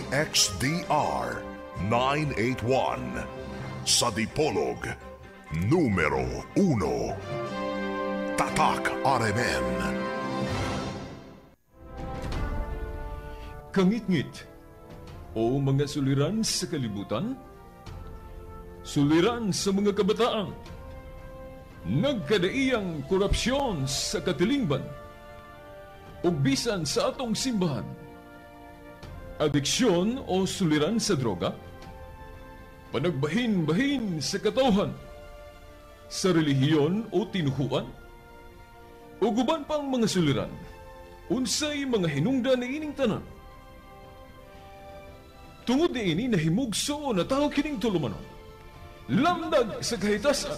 DXDR 981. Sa Dipolog, numero 1. Tatak RMN. Kangitngit o mga suliran sa kalibutan, suliran sa mga kabataan, nagkadaiyang korupsyon sa katilingban, ug bisan sa atong simbahan, adiksyon o suliran sa droga, panagbahin-bahin sa katawhan, sa relihiyon o tinuhuan, ug uban pang mga suliran, unsay mga hinungdan niining tanan. Tungod niini nahimugso na tao kining tulumanon. Lamdag sa kahitasan.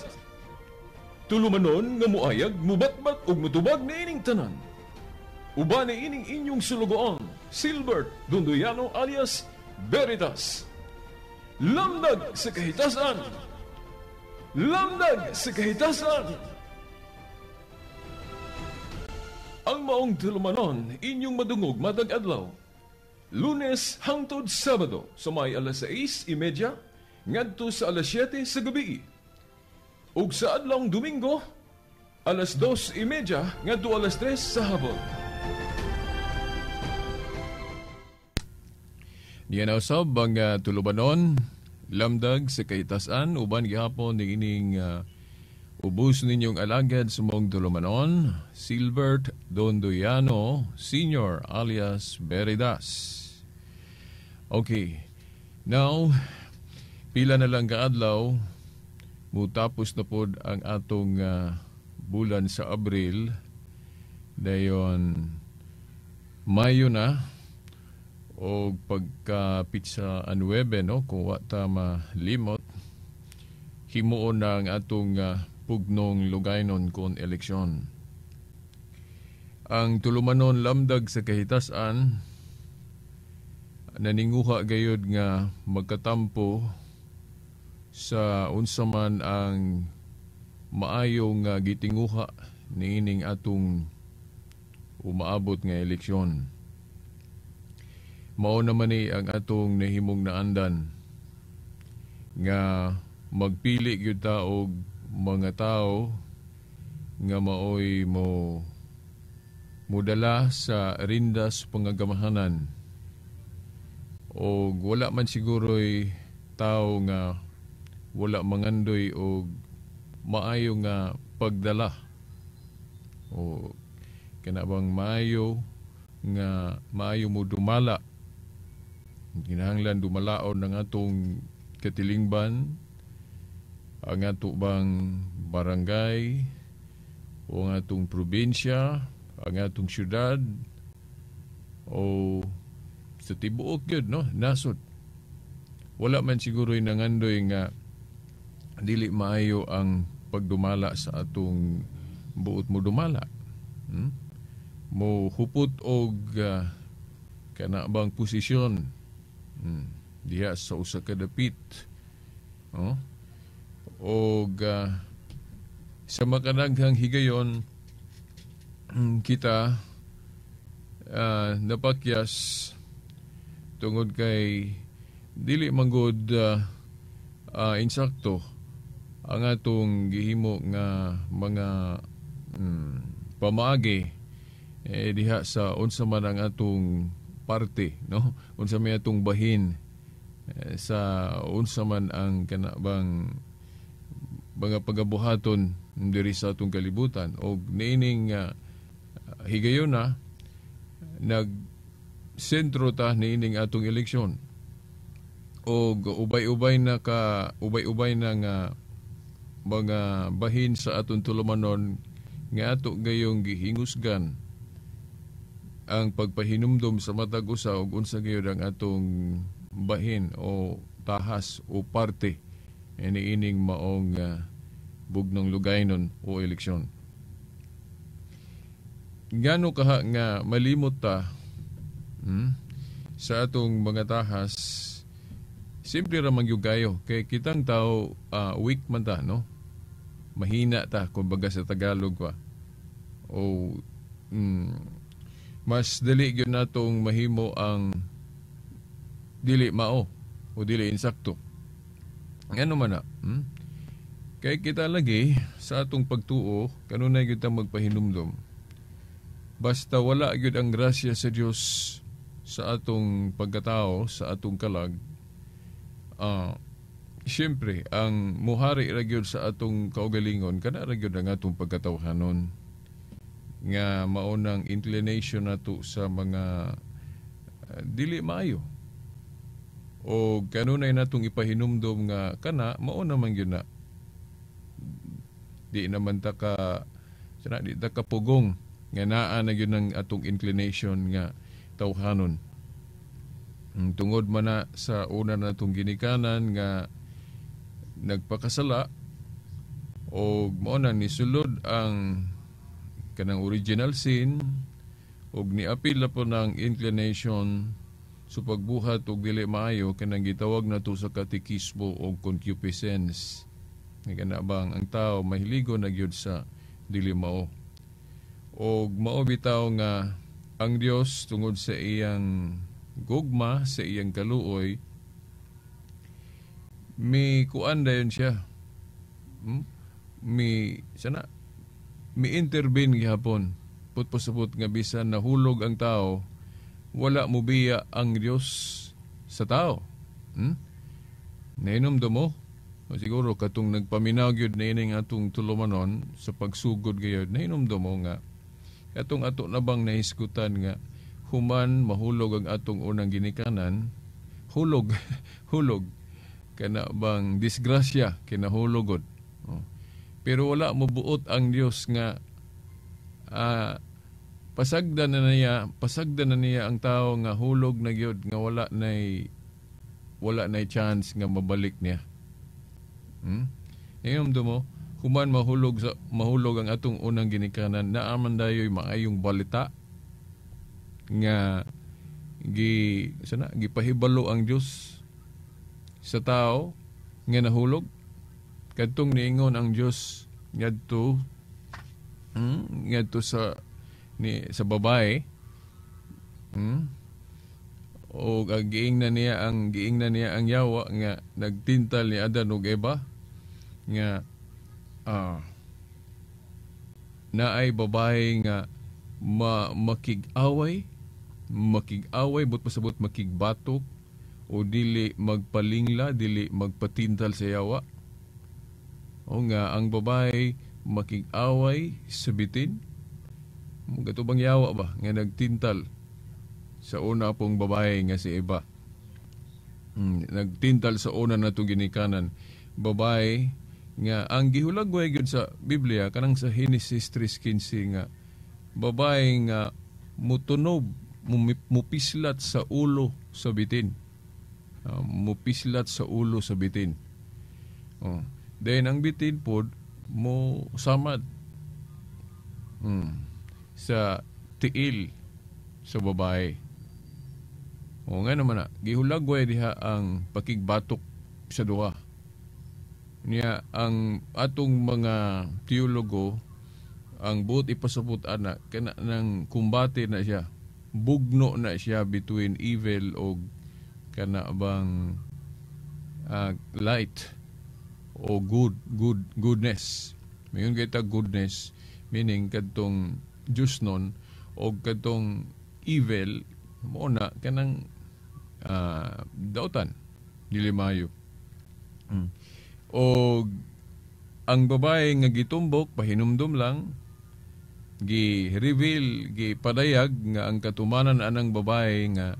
Tulumanon nga muayag, mubatbat ug mutubag niining tanan. Uban niining inyong sulugoon, Silbert Dondoyano alias Veritas. Lamdag sa kahitasan. Lamdag sa kahitasan. Ang maong tulumanon inyong madungog matag adlaw. Lunes hangtod Sabado sa may alas 6:30 ngadto sa alas 7 sa gabi. Ug sa adlawng Domingo alas 2:30 ngadto alas 3 sa hapon. Niya na usab ang tulubanon, lamdag sa kahitasan, uban gihapon niining ubos ninyong alagad sa mong tulumanon, Silbert Dondoyano Senior alias Veritas. Okay, now, pila na lang kaadlaw, mutapos na pod ang atong bulan sa Abril, dayon Mayo na, o pagka pitsa 9, no, kung wa ta malimot, himuon na ang atong pugnong lugaynon kon eleksyon. Ang tulumanon lamdag sa kahitasan, naninguha gayod nga magkatampo sa unsa man ang maayong gitinguha niining atong umaabot nga eleksyon. Mao naman ni ang atong nahimong naandan nga magpili gyud ta og mga tawo nga maoy mo mudala sa rindas pangagamahanan. O wala man siguro'y tao nga wala mangandoy og maayo nga pagdala o kana bang maayo nga maayo mo dumala. Kinahanglan dumalaon ang atong katilingban, ang ato bang barangay o ang atong probinsya, ang atong syudad o sa tibuok yun, no? Nasod. Wala man siguro yung nangandoy nga dili maayo ang pagdumala sa atong buot mo dumala. Mo hupot og kana bang posisyon diha sa usa ka dapit. Oh? Og sa makadaghang higayon kita napakyas tungod kay dili manggod insakto ang atong gihimo nga mga pamaagi diha sa unsa man ang atong parte, no? Unsa may atong bahin sa unsa man ang kana bang mga pagabuhaton diri sa atong kalibutan. Og niining higayon na nag sentro ta niining atong eleksyon og ubay-ubay na ka ubay-ubay na nga mga bahin sa atong tulumanon nga ato gayong gihingusgan ang pagpahinumdom sa matag usa og unsa gayud ang atong bahin o tahas o parte niining maong bugnong lugaynon o eleksyon. Ngano kaha nga malimot ta sa atong mga tahas, simple ra man gyud kayo kay kitang tao weak man ta, no? Mahina ta kumbaga sa Tagalog pa. O mas dali gyud natong mahimo ang dili mao o dili insakto. Ngano man na? Hmm? Kay kita lagi sa atong pagtuo, kanunay gyud ta magpahinumdom. Basta wala gyud ang grasya sa Dios sa atong pagkatao, sa atong kalag, siyempre, ang muhari ra gyud sa atong kaugalingon, kana ra gyud ang atong pagkatawhanon nga mao nang inclination nato sa mga dili maayo. O kanunay natong ipahinumdom nga kana mao naman gyud na. Di naman ta ka sana, di ta ka pugong nga naa na gyud ang atong inclination nga tawhanon. Tungod man na sa una natong ginikanan nga nagpakasala og mao na nisulod ang kanang original sin og niapil na po ng inclination sa pagbuhat og dili maayo, kanang gitawag nato sa katekismo og concupiscence. Nga kana bang ang tao mahiligo na gyud sa dili mao. Og mao bitaw nga ang Dios, tungod sa iyang gugma, sa iyang kaluoy, mi kuan dayon siya. Mi sana mi intervene gihapon. Putpasabot nga bisan nahulog ang tao, wala mobiya ang Dios sa tao. Nainom mo? O siguro katong nagpaminaw gyud na ining atong tulumanon sa pagsugod gayud, nainom mo nga katong ato na bang nahisgutan nga human mahulog ang atong unang ginikanan, hulog, hulog, kana bang disgrasya, kinahulogod. Oh. Pero wala mobuot ang Dios nga pasagdan na niya ang tao nga hulog na gyud, nga wala nay chance nga mabalik niya. Ngayon mo, human mahulog ang atong unang ginikanan, naaman dayoy maayong balita nga gi sana gipahibalo ang Dios sa tao nga nahulog. Kadtong niingon ang Dios ngadto ngadto sa ni sa babae, o ang giingnan niya ang yawa nga nagtintal ni Adan ug Eva nga naay babae nga makig-away, but pasabot makigbatok o dili magpalingla, dili magpatintal sa yawa. O nga ang babae makig-away sa bitin. Gato bang yawa ba nga nagtintal sa una pong babae nga si Eva? Nagtintal sa una na itong ginikanan babae nga ang gihulagway gyud sa Biblia kanang sa Genesis 3:15 nga babae nga mutunob, mupislat sa ulo sa bitin. Mupislat sa ulo sa bitin. Oh. Then ang bitin pod mo samad sa tiil sa babae. O nga naman na, gihulagway diha ang pakigbatok sa duha. Niya ang atong mga teologo ang buot ipasabot ana kana nang kumbate na siya, bugno na siya between evil og kana bang light o goodness. Mayon kita goodness meaning kadtong Diyos nun o kadtong evil mo na kanang dautan dili maayo. O ang babae nga gitumbok pahinumdum lang, gi-reveal, gipadayag nga ang katumanan anang babae nga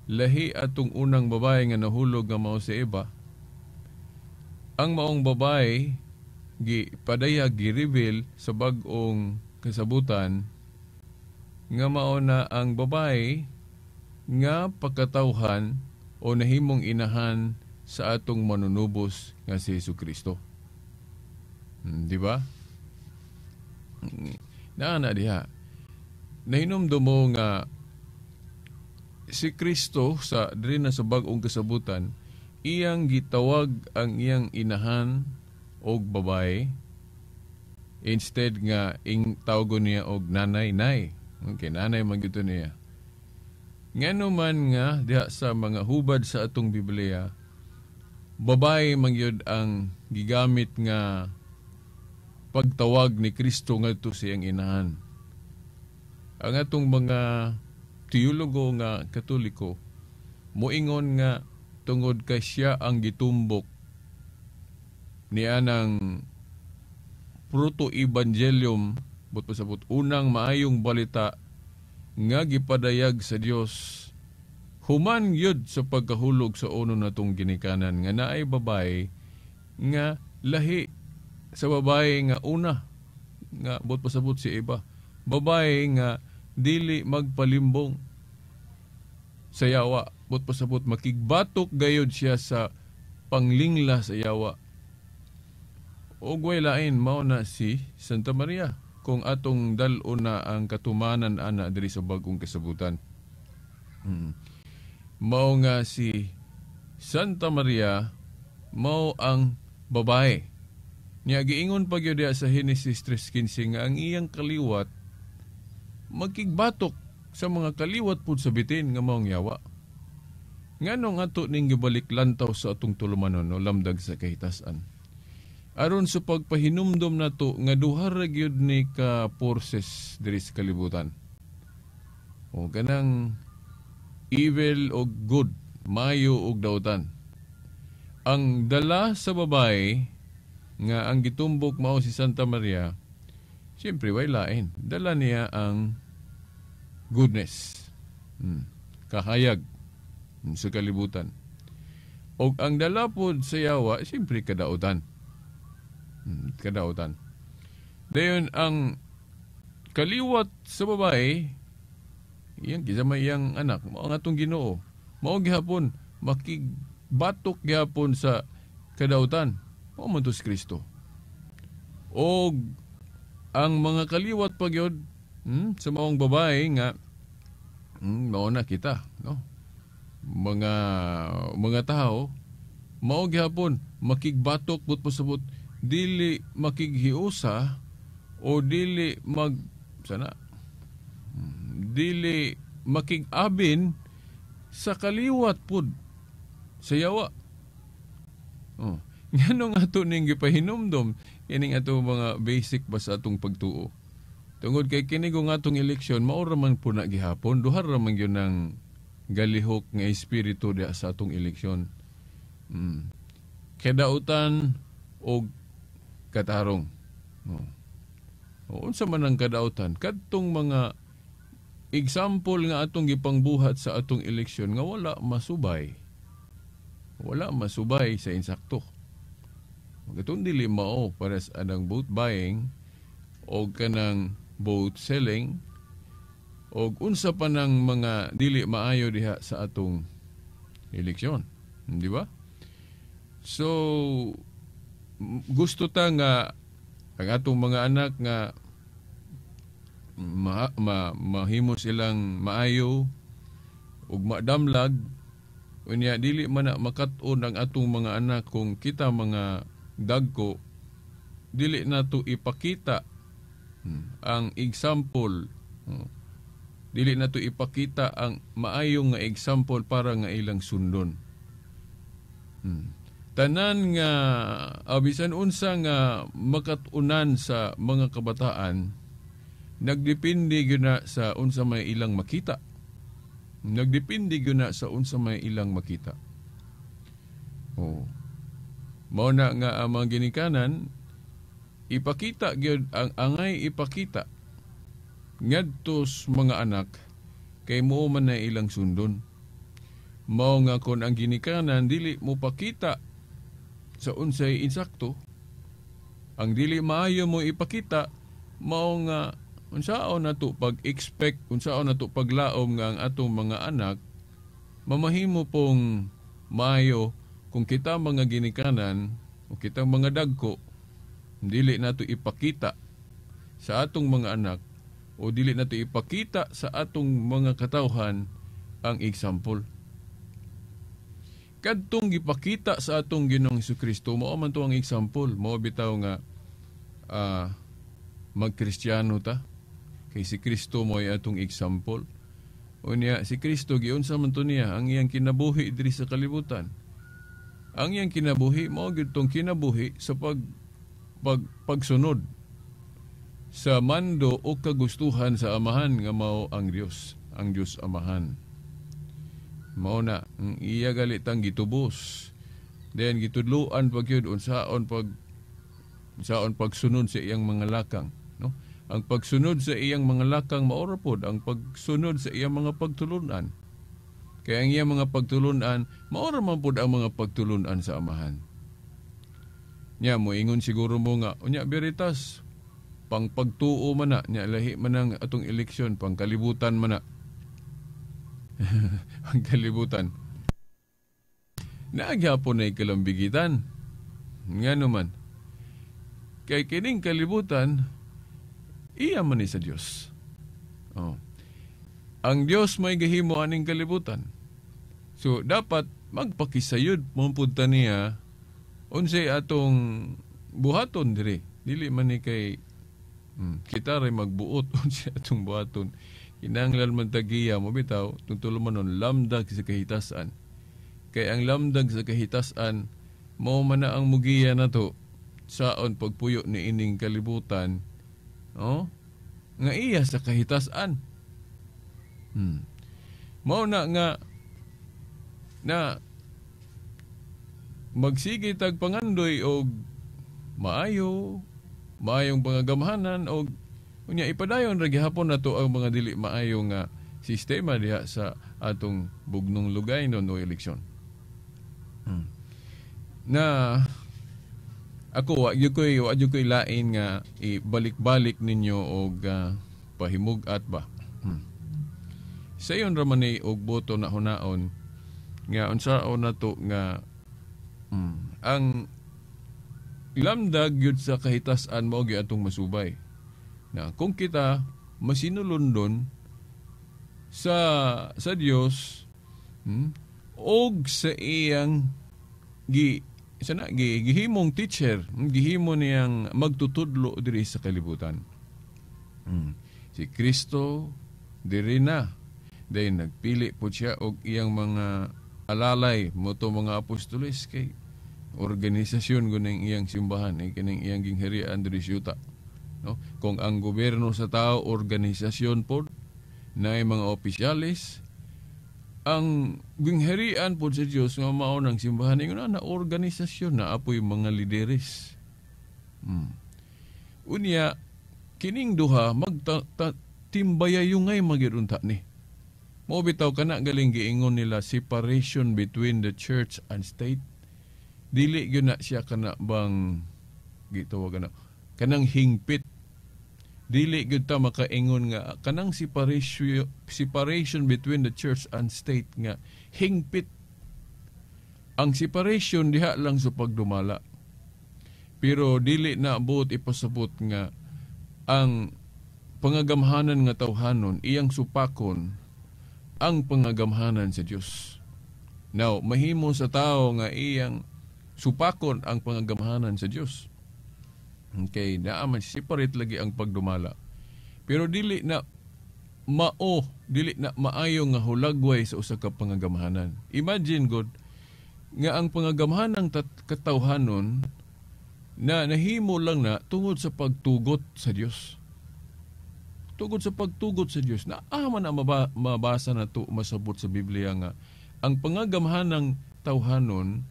lahi atong unang babae nga nahulog nga mao si Eva. Ang maong babae gipadayag, gi-reveal sa bag-ong kasabutan nga mao na ang babae nga pagkatawhan o nahimong inahan sa atong manunubos nga si Jesucristo. Di ba? Naa na diha. Nahinumdum mo nga si Kristo sa diri na sa bag-ong kasabutan, iyang gitawag ang iyang inahan og babae instead nga ing tawgon niya og nanay, nay. Okay, nanay man gyud niya. Ngano man nga diha sa mga hubad sa atong Biblia, babae man gyud ang gigamit nga pagtawag ni Kristo ngadto sa iyang inahan. Ang atong mga teologo nga Katoliko moingon nga tungod kay siya ang gitumbok niya ng proto-evangelium, but pasabot unang maayong balita nga gipadayag sa Dios human gyud sa pagkahulog sa uno natong ginikanan nga naay babae nga lahi sa babae nga una nga but pasabot si Eva, babae nga dili magpalimbong sa yawa, but pasabot makigbatok gayod siya sa panglingla sa yawa. Og way lain, mao na si Santa Maria kung atong dal-on na ang katumanan ana diri sa bagong kasabutan. Mao nga si Santa Maria mao ang babae. Nya giingon pa gyud sa Henesis 3:15 nga ang iyang kaliwat magkigbatok sa mga kaliwat pud sa bitin nga maong yawa. Nganong ato ning gibalik lantaw sa atong tulumanon o lamdag sa kahitasan? Aron sa pagpahinumdom nato nga duha ra gyud ni ka forces diri sa kalibutan. O kanang evil o good, maayo og dautan. Ang dala sa babae nga ang gitumbok mao si Santa Maria, siyempre way lain. Dala niya ang goodness, kahayag sa kalibutan. Og ang dala pod sa yawa, siyempre kadautan. Kadautan. Dayon ang kaliwat sa babae, iyang kinsa may iyang anak, mao ang atong Ginoo. Mao gihapon makigbatok gihapon sa kadautan. Mao man to si Kristo. Og ang mga kaliwat pa gyud sa maong babae nga mao na kita, no? Mga tao mao gihapon makigbatok but pasabot dili makighiusa o dili mag sana dili makig-abin sa kaliwat pud sa yawa. Oh, nganong ato ning gipahinumdom kining ato mga basic ba sa atong pagtuo? Tungod kay kini kung atong eleksyon mao ra man po na gihapon, duha ra man gyud ng galihok nga espiritu diha sa atong eleksyon. Kadautan og katarong. Oh. Unsa man ang kadautan? Kadtong mga example nga atong gipangbuhat sa atong eleksyon nga wala masubay. Wala masubay sa insakto. Katong dili mao para sa anang vote buying o kanang vote selling o unsa pa ng mga dili maayo diha sa atong eleksyon. Di ba? So, gusto ta nga ang atong mga anak nga mahimo silang maayo ug madamlag, unya dili man na makat-on ang atong mga anak kung kita mga dagko dili nato ipakita ang example, dili nato ipakita ang maayo nga example para nga ilang sundon. Tanan nga abisan unsa nga makat-unan sa mga kabataan nagdepende gyud na sa unsa may ilang makita. Nagdepende gyud na sa unsa may ilang makita. Oh. Mao na nga ang mga ginikanan ipakita gyud ang angay ipakita ngadto sa mga anak kay mao man na ilang sundon. Mao nga kon ang ginikanan dili mo pakita sa unsay insakto, ang dili maayo mo ipakita, mao nga unsaon nato pag-expect, unsaon nato paglaom nga ang atong mga anak mamahimo pong maayo kung kita mga ginikanan o kita mga dagko dili nato ipakita sa atong mga anak o dili nato ipakita sa atong mga katawhan ang example. Kadtong gipakita sa atong Ginoong Hesukristo, mao man to ang example. Mao bitaw nga magkristyano ta kay si Kristo mo ay atong example. Unya si Kristo giunsa man to niya ang iyang kinabuhi diri sa kalibutan. Ang iyang kinabuhi mao gyud tong kinabuhi sa pagsunod sa mando o kagustuhan sa Amahan nga mao ang Dios, ang Dios Amahan. Mao na ang iya gali tang gitubos. Then gitudloan pag yun unsaon pagsunod sa iyang mga lakang, no? Ang pagsunod sa iyang mga lakang mao ra pod ang pagsunod sa iyang mga pagtulunan. Kaya ang iyang mga pagtulunan mao ra man pod ang mga pagtulunan sa Amahan. Nya moingon siguro mo nga unya Veritas pang pagtuo man na, nya lahi man ang atong eleksyon, pangkalibutan man na. Pangkalibutan. Naagyapon na ikalambigitan. Nga naman, kay kining kalibutan, iya man ni sa Dios. Oh. Ang Dios may gahimo aning kalibutan. So, dapat magpakisayod mapunta niya unsay atong buhaton diri. Dili man ni kay kita ray magbuot unsay atong buhaton. Kinahanglan man tagiya mo bitaw tungtol man nun lamdag sa kahitasan. Kay ang lamdag sa kahitasan mao man na ang mugiya nato saon pagpuyo ni ining kalibutan, oh, nga iya sa kahitasan. Mao na nga na magsige tag pangandoy og maayo, maayong pangagamhanan og unya ipadayon ra gihapon nato ang mga dili maayo nga sistema diha sa atong bugnong lugay no eleksyon. Na ako wa gyud koy lain nga ibalik-balik ninyo og pahimug-at ba. Sayon ra man ni og boto na hunaon nga unsaon nato nga ang lamdag gyud sa kahitasan mao gyud atong masubay. Na kung kita masinulondon sa Dios og sa iyang gihimong teacher, gihimo niyang magtutudlo diri sa kalibutan. Si Kristo diri na. Dahil nagpili po siya og iyang mga alalay mo to mga apostoles kay organisasyon guning iyang simbahan, kining iyang gingharian diri sa yuta. No? Kung ang gobyerno sa tao, organisasyon po, na mga opisyales, ang gingharian po sa Diyos nga mao ng simbahan, ingon na organisasyon na apoy mga lideres. Unya, kining duha, magtimbayayungay magirunta ni. Mao bitaw kana galing giingon nila separation between the church and state. Dili gyud na siya kana bang gitawag na kanang hingpit. Dili gyud ta makaingon nga kanang separation between the church and state nga hingpit. Ang separation diha lang sa pagdumala. Pero dili na buot ipasabot nga ang pangagamhanan nga tawhanon iyang supakon ang pangagamhanan sa Dios. Now, mahimo sa tao nga iyang supakon ang pangagamhanan sa Dios. Okay, naa man separate lagi ang pagdumala. Pero dili na mao, dili na maayo nga hulagway sa usa ka pangagamhanan. Imagine God nga ang pangagamhanang katawhanon na nahimo lang na tungod sa pagtugot sa Dios. Tungod sa pagtugot sa Dios na man ang mabasa na to masabot sa Biblia nga ang pangagamhanang tawhanon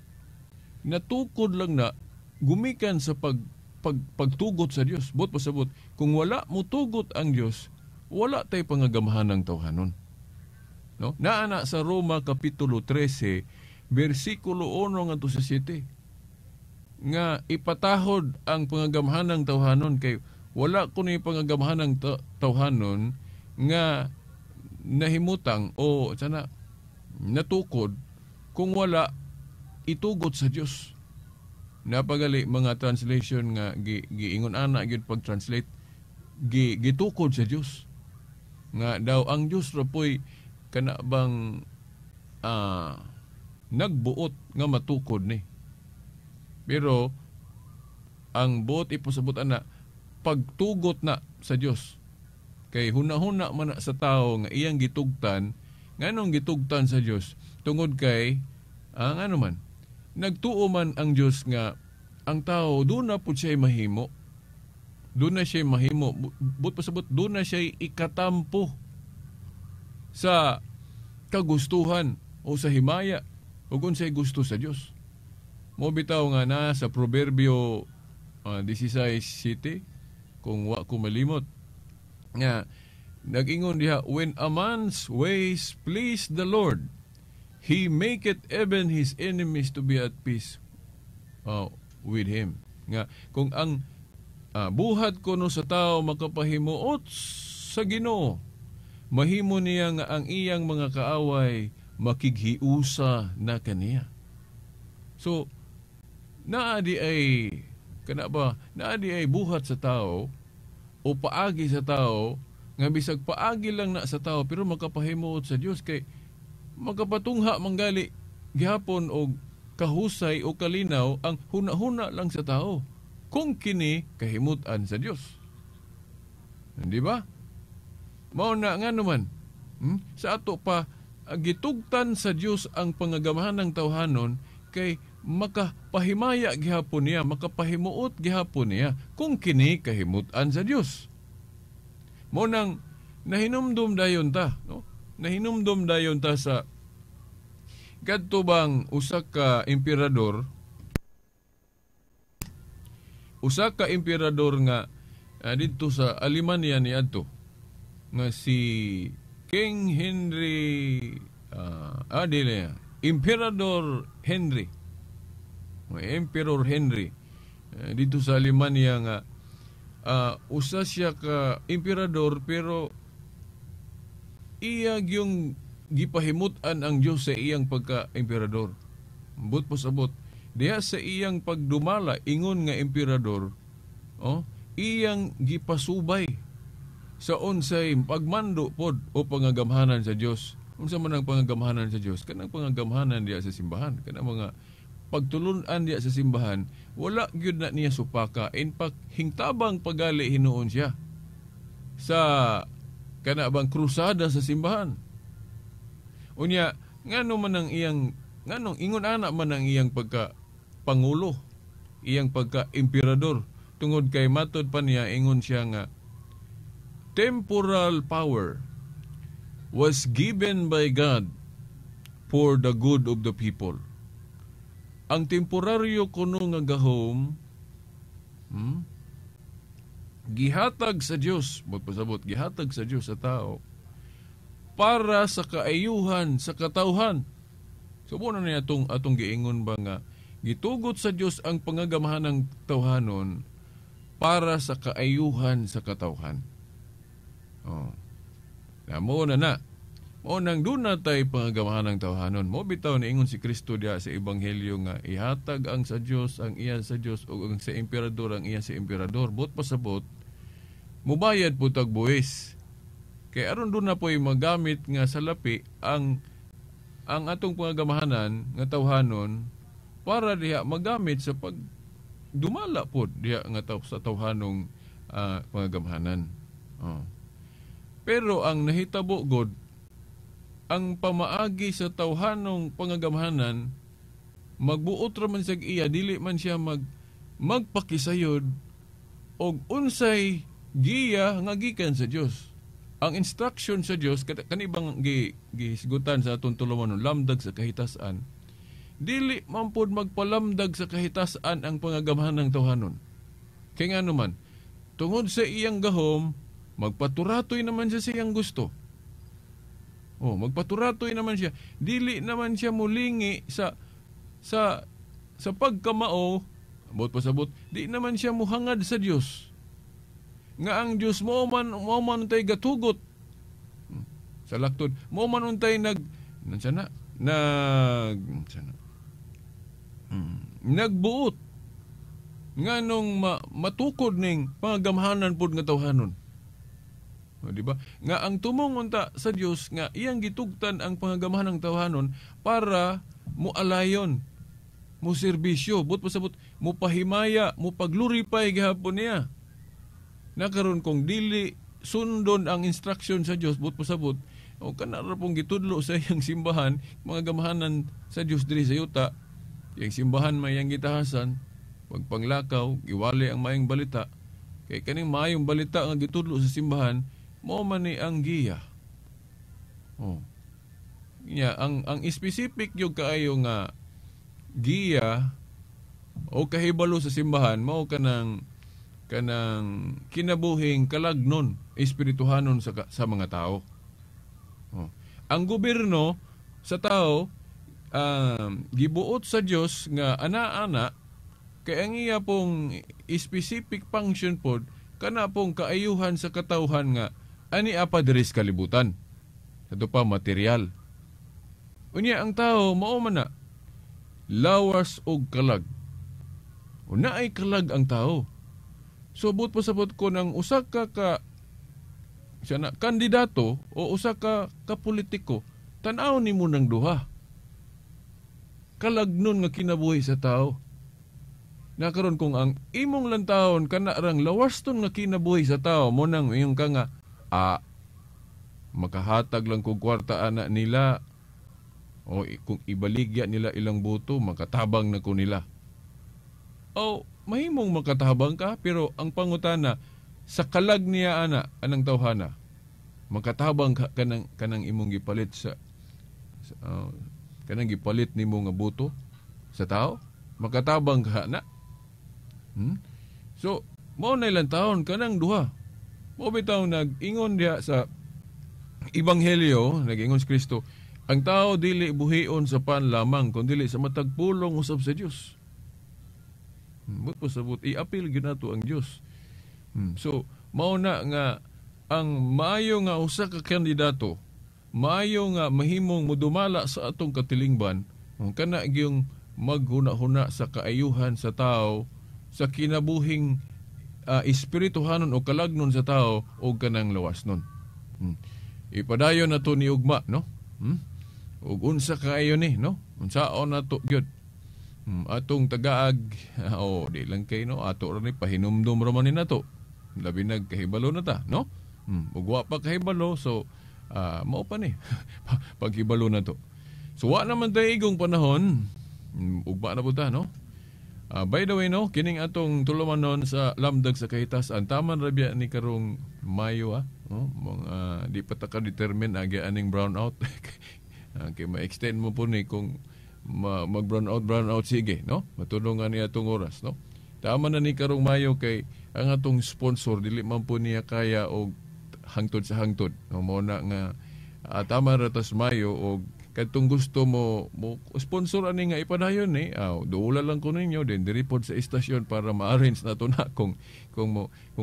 natukod lang na gumikan sa pagtugot sa Dios. Buot pasabot, kung wala motugot ang Dios, wala tay pangagamhanang tawhanon. No? Naa na sa Roma kapitulo 13 bersikulo 1 ngadto sa 7 nga ipatahod ang pangagamhanang tawhanon kay wala kuno pangagamhanang tawhanon nga nahimutang o sana natukod kung wala itugot sa Dios. Napagali mga translation nga giingon ana gyud pag-translate gitukod sa Dios. Nga daw ang Dios ra poy kana bang nagbuot nga matukod ni. Pero ang buot ipasabot ana pagtugot na sa Dios. Kay huna-huna man na sa tao nga iyang gitugtan, nganong gitugtan sa Dios? Tungod kay ang ano man, nagtuo man ang Dios nga ang tao doon na pud siya mahimo. Doon na siya mahimo. But pasabot, doon na siya ikatampo sa kagustuhan o sa himaya o kung siya'y gusto sa Dios. Mo bitaw nga na sa Proverbio 16:7, kung wa ko malimot, nga nag-ingon diha, "When a man's ways please the Lord, he maketh even his enemies to be at peace with him." Nga kung ang buhat kuno sa tao makapahimuot sa Ginoo, mahimo niya nga ang iyang mga kaaway makighiusa na kaniya. So naa di ay kana ba, naa di ay buhat sa tao o paagi sa tao nga bisag paagi lang na sa tao pero makapahimuot sa Dios, kay makapatungha manggali gihapon og kahusay o kalinaw ang huna-huna lang sa tao kung kini kahimutan sa Dios. Di ba? Mao na nga naman, Sa ato pa gitugtan sa Dios ang pangagamahan ng tawhanon kay makapahimaya gihapon niya, makapahimuot gihapon niya kung kini kahimutan sa Dios. Mo nang nahinumdum dayon ta, no? Nahinumdum dayon ta sa kadto bang usa ka emperador, nga didto sa Alemanya niadto nga si King Henry, dili, Emperador Henry. Emperor Henry dito sa Alemanya nga usa siya ka emperador pero iya gyung gipahimut-an ang Dios sa iyang pagka-emperador. But pasabot diha sa iyang pagdumala ingon nga emperador, oh, iyang gipasubay sa unsay pagmando pod o pangagamhanan sa Dios. Unsa man ang pangagamhanan sa Dios? Kanang pangagamhanan diha sa simbahan, kanang mga pagtulun-an diha sa simbahan, wala gyud na niya supaka. In fact, hingtabang pagali hinuon siya sa kana bang krusada sa simbahan. Unya, ngano man ang iyang, nganong ingon ana man ang iyang pagka pangulo, iyang pagka emperador, tungod kay matod pa niya ingon siya nga temporal power was given by God for the good of the people. Ang temporaryo kuno nga gahom, gihatag sa Dios, magpasabot, gihatag sa Dios sa tao para sa kaayuhan sa katawhan. So muna niya atong giingon ba nga gitugot sa Dios ang pangagamahan ng tawhanon para sa kaayuhan sa katawhan. Oh. Na mo na na. Mo nang doon na tayo pangagamahan ng tawhanon. Mo bitaw ni ingon si Kristo diha sa Ebanghelyo nga ihatag ang sa Dios ang iya sa Dios o ang sa emperador ang iya sa emperador. But pasabot, mubayad po tag buwis. Kay aron doon na po'y magamit nga salapi ang atong pangagamahanan nga tawhanon para diha magamit sa pag dumala po diha nga sa tawhanong pangagamahanan. Oh. Pero ang nahitabo god, ang pamaagi sa tawhanong pangagamahanan, magbuot ra man siya iya, dili man siya magpakisayod og unsay giya nga gikan sa Dios. Ang instruction sa Dios kanibang gihisgutan sa atong tulumanon, lamdag sa kahitasan, dili man pod magpalamdag sa kahitasan ang pangagamahan ng tawhanon. Kay ngano man, tungod sa iyang gahom, magpaturatoy naman siya sa iyang gusto. Oh, magpaturatoy naman siya. Dili naman siya mulingi sa sa sa pagkamao, abot pasabot, di naman siya muhangad sa Dios. Nga ang Dios mo man untay gatugot. Sa laktod, mo man untay nagbuot nganong matukod ning pangagamhanan pod nga tawhanon. O, di ba? Nga ang tumong unta sa Dios nga iyang gitugtan ang pangagamhanan ng tawhanon para moalayon, mo serbisyo, but pasabot, mo pahimaya, mo pagluripay gihapon niya. Nakaron kung dili sundon ang instruction sa Dios but pasabot o kana ra pong gitudlo sa iyang simbahan, mga gamahanan sa Dios diri sa yuta, iyang simbahan may iyang gitahasan, pagpanglakaw, iwali ang maayong balita. Kay kaning maayong balita nga gitudlo sa simbahan, mao man ni ang giya. Oh. Nya ang specific gyud kaayo nga giya o kahibalo sa simbahan mao kanang kinabuhing kalagnon espirituhanon sa mga tao. Oh. Ang gobyerno sa tao gibuot sa Dios nga ana-ana kay ang iya pong specific function pod kana pong kaayuhan sa katawhan nga ani apa diri sa kalibutan. Ato pa material. Unya ang tao mao man na lawas og kalag. Una ay kalag ang tao. So but pasabot ko ng usa ka siya na, kandidato o usa ka politiko, tan-aw nimo ng duha. Kalagnon nga kinabuhi sa tao. Nakaron kung ang imong lantawon kana rang lawaston nga kinabuhi sa tao, mo nang iyong ka nga makahatag lang kog kwarta ana nila o kung ibaligya nila ilang boto, makatabang na ko nila. O mahimong makatabang ka, pero ang pangutana sa kalag niya ana anang tawhana, makatabang ka kanang imong gipalit sa kanang gipalit nimo nga boto sa tao, makatabang ka na. So mao na ilang taon kanang duha. Mao bitaw nag-ingon diha sa Ebanghelyo, nag-ingon si Kristo, ang tao dili buhion sa pan lamang kun dili sa matag pulong usab sa Dios. But pasabot iapil gyud nato ang Dios. So mao na nga ang maayo nga usa ka kandidato, maayo nga mahimong modumala sa atong katilingban, kana gyung maghuna-huna sa kaayuhan sa tao, sa kinabuhing espirituhanon o kalagnon sa tao o kanang lawasnon. Ipadayon na to ni ugma, no? Ug unsa kaayo ni, no? Unsaon na to gyud. Atong tagaag o di lang kay no, ato ra ni pahinumdum ra man ni nato. Labi nag kahibalo na ta, no? Ug wa pa kahibalo, so mao pa ni paghibalo na to. So wa naman tay igong panahon, ugma na pud ta, no? By the way, no, kining atong tulumanon sa Lamdag sa Kahitasan, taman ra biya ni karong Mayo, no? Mga di pa ta ka determine agi aning brown out. Kay ma-extend mo po ni kung mag brown out sige, no? Matulungan niya atong oras, no? Tama na ni karong Mayo kay ang atong sponsor dili man po niya kaya og hangtod sa hangtod. No, mo na nga tama ra tas Mayo og kadtong gusto mo sponsor ani nga ipadayon ni, duula lang ko ninyo din diri pod sa istasyon para ma-arrange na to na kung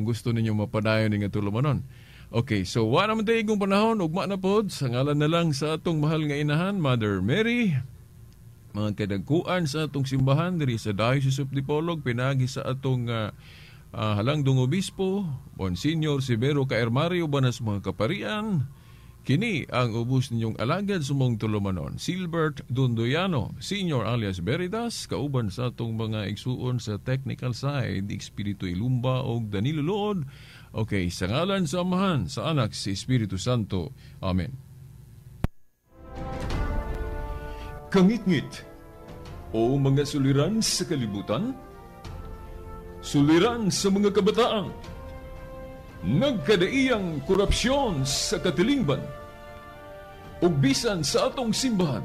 gusto ninyo mapadayon ni nga tulumanon. Okay, so wa naman tayo igong panahon, ugma na pod sa ngalan na lang sa atong mahal nga inahan, Mother Mary, mga kadagkuan sa atong simbahan diri sa Diocese of Dipolog, pinagi sa atong halangdong obispo, Monsignor Severo Caermario Banas, mga kaparian. Kini ang ubos ninyong alagad sumong tulumanon, Silbert Dondoyano, Senior alias Veritas, kauban sa atong mga igsuon sa technical side, Espiritu Ilumba og Danilo Lood. Okay, sa ngalan sa Amahan, sa Anak, sa Espiritu Santo. Amen. Kangitngit o mga suliran sa kalibutan, suliran sa mga kabataan, nagkadaiyang korupsyon sa katilingban, ug bisan sa atong simbahan,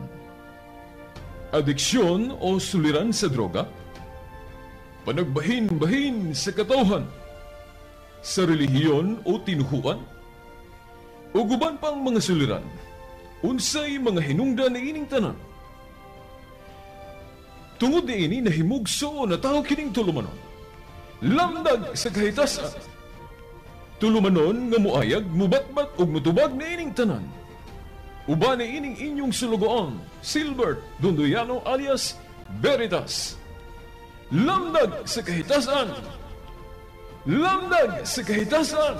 adiksyon o suliran sa droga, panagbahin-bahin sa katawhan, sa relihiyon o tinuhuan, ug uban pang mga suliran, unsay mga hinungdan niining tanan. Tungod niini nahimugso na tao kining tulumanon, Lamdag sa Kahitasan. Tulumanon nga muayag, mubatbat ug mutubag niining tanan. Uban niining inyong sulugoon, Silbert Dondoyano alias Veritas. Lamdag sa Kahitasan. Lamdag sa Kahitasan.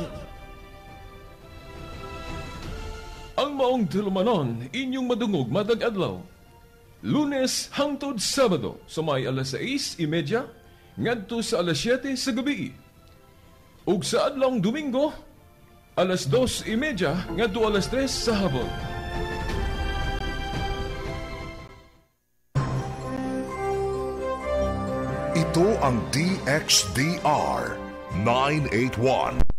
Ang maong tulumanon inyong madungog matag adlaw, Lunes hangtod Sabado sa may alas 6:30 ngadto sa alas 7 sa gabi. Ug sa adlawng Domingo Alas 2:30 ngadto alas 3 sa hapon. Ito ang DXDR 981.